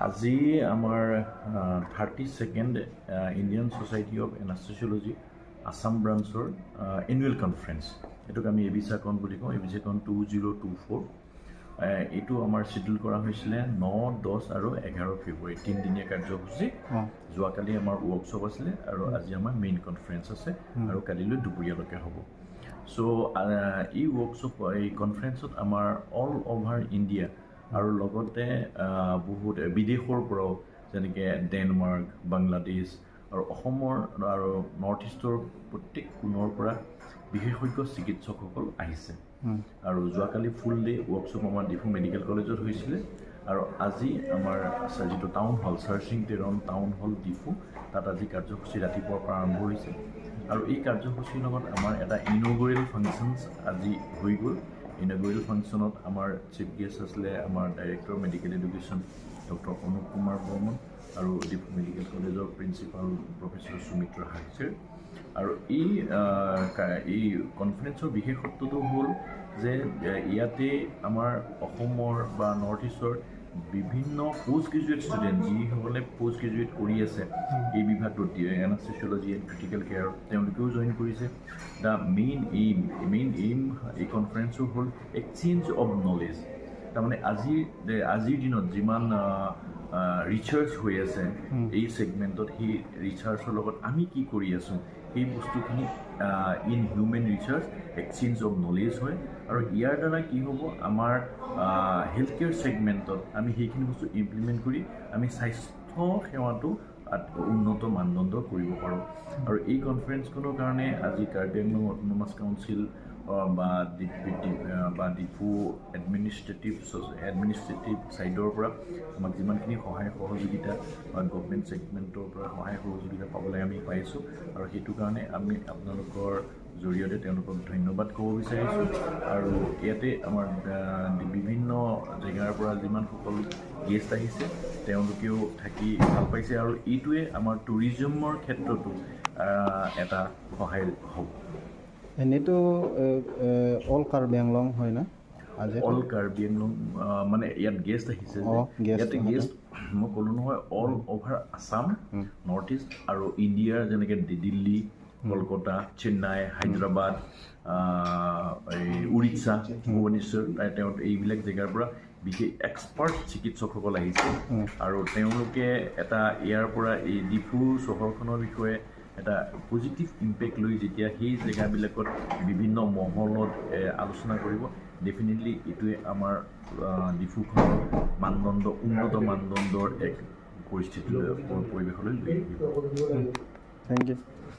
আজি আমাৰ 32nd Indian Society of Anaesthesiology Assam ব্ৰাঞ্চৰ annual conference, এইটোক আমি এবিচাকন বুলি কওঁ, এবিচাকন 2024। এইটো আমাৰ চিডিউল কৰা হৈছিলে 9, 10 আৰু 11 ফেব্ৰুৱাৰী, তিনিদিনীয়া কাৰ্যসূচী। যোৱাকালি আমাৰ ৱৰ্কশ্বপ আছিলে আৰু আজি আমাৰ মেইন কনফাৰেঞ্চ আছে আৰু কালিলৈ দুপৰীয়ালৈকে হ'ব। চ' এই ৱৰ্কশ্বপ, এই কনফাৰেঞ্চত আমাৰ অল অভাৰ ইণ্ডিয়া আৰু লগতে বহুত বিদেশৰ পৰাও, যেনেকৈ ডেনমাৰ্ক, বাংলাদেশ আৰু অসমৰ আৰু নৰ্থ ইষ্টৰ প্ৰত্যেক কোণৰ পৰা বিশেষজ্ঞ চিকিৎসকসকল আহিছে। আৰু যোৱাকালি ফুল ডে ৱৰ্কশ্বপ আমাৰ ডিফু মেডিকেল কলেজত হৈছিলে আৰু আজি আমাৰ যিটো town hall, searching Teron town hall, Diphu, তাত আজি কাৰ্যসূচী ৰাতিপুৱাৰ পৰা আৰম্ভ হৈছে। আৰু এই কাৰ্যসূচীৰ লগত আমাৰ এটা ইনগুৰেল ফাংচনছ আজি হৈ গ'ল। ইনগুৰেল ফাংচনত আমাৰ চিফ গেষ্ট আছিলে আমাৰ director medical education doctor Anup Kumar Barman আৰু ডিফু মেডিকেল কলেজৰ প্ৰিন্সিপাল প্ৰফেচৰ সুমিত্ৰা হাগচেৰ। আৰু এই কনফাৰেঞ্চৰ বিশেষত্বটো হ'ল যে ইয়াতে আমাৰ অসমৰ বা নৰ্থ ইষ্টৰ বিভিন্ন পষ্ট গ্ৰেজুৱেট ষ্টুডেণ্ট, যিসকলে পষ্ট গ্ৰেজুৱেট কৰি আছে এই বিভাগটোত, এনাস্থেচিয়লজি এণ্ড ক্ৰিটিকেল কেয়াৰ, তেওঁলোকেও জইন কৰিছে। The main aim এই কনফাৰেঞ্চৰ হ'ল এক্সচেঞ্জ অফ নলেজ। তাৰমানে আজিৰ দিনত যিমান ৰিচাৰ্চ হৈ আছে এই ছেগমেণ্টত, সেই ৰিচাৰ্চৰ লগত আমি কি কৰি আছোঁ, সেই বস্তুখিনি in human research exchange of knowledge হয়। আৰু ইয়াৰ দ্বাৰা কি হ'ব, আমাৰ হেল্থ কেয়াৰ ছেগমেণ্টত আমি সেইখিনি বস্তু ইমপ্লিমেণ্ট কৰি আমি স্বাস্থ্য সেৱাটো উন্নত মানদণ্ড কৰিব পাৰোঁ। আৰু এই কনফাৰেঞ্চখনৰ কাৰণে আজি কাৰ্বি আংলং অট'নমাছ কাউন্সিল বা ডিফু এডমিনিষ্ট্ৰেটিভ ছাইডৰ পৰা আমাক যিমানখিনি সহায় সহযোগিতা বা গভমেণ্ট ছেগমেণ্টৰ পৰা সহায় সহযোগিতা পাবলৈ আমি পাইছোঁ আৰু সেইটো কাৰণে আমি আপোনালোকৰ জৰিয়তে তেওঁলোকক ধন্যবাদ ক'ব বিচাৰিছোঁ। আৰু ইয়াতে আমাৰ বিভিন্ন জেগাৰ পৰা যিমানসকল গেষ্ট আহিছে, তেওঁলোকেও থাকি ভাল পাইছে আৰু এইটোৱে আমাৰ টুৰিজমৰ ক্ষেত্ৰতো এটা সহায় হ'ব। এনেইতো অল কাৰ্বি আংলং হয় না আজি? অল কাৰ্বি আংলং মানে ইয়াত গেষ্ট আহিছে যে guest। ইয়াতে গেষ্ট মই ক'লোঁ নহয়, all over Assam, north east আৰু ইণ্ডিয়াৰ, যেনেকৈ দিল্লী, কলকাতা, চেন্নাই, হায়দৰাবাদ, এই উৰিষ্যা, ভুৱনেশ্বৰ, তেওঁ এইবিলাক জেগাৰ পৰা বিশেষ এক্সপাৰ্ট চিকিৎসকসকল আহিছে। আৰু তেওঁলোকে এটা ইয়াৰ পৰা এই ডিফু চহৰখনৰ বিষয়ে এটা পজিটিভ ইম্পেক্ট লৈ যেতিয়া সেই জেগাবিলাকত বিভিন্ন মহলত আলোচনা কৰিব, ডেফিনেটলি এইটোৱে আমাৰ ডিফুখনৰ মানদণ্ড, উন্নত মানদণ্ডৰ এক পৰিস্থিতিলৈ, পৰিৱেশলৈ লৈ আহিব। Thank U.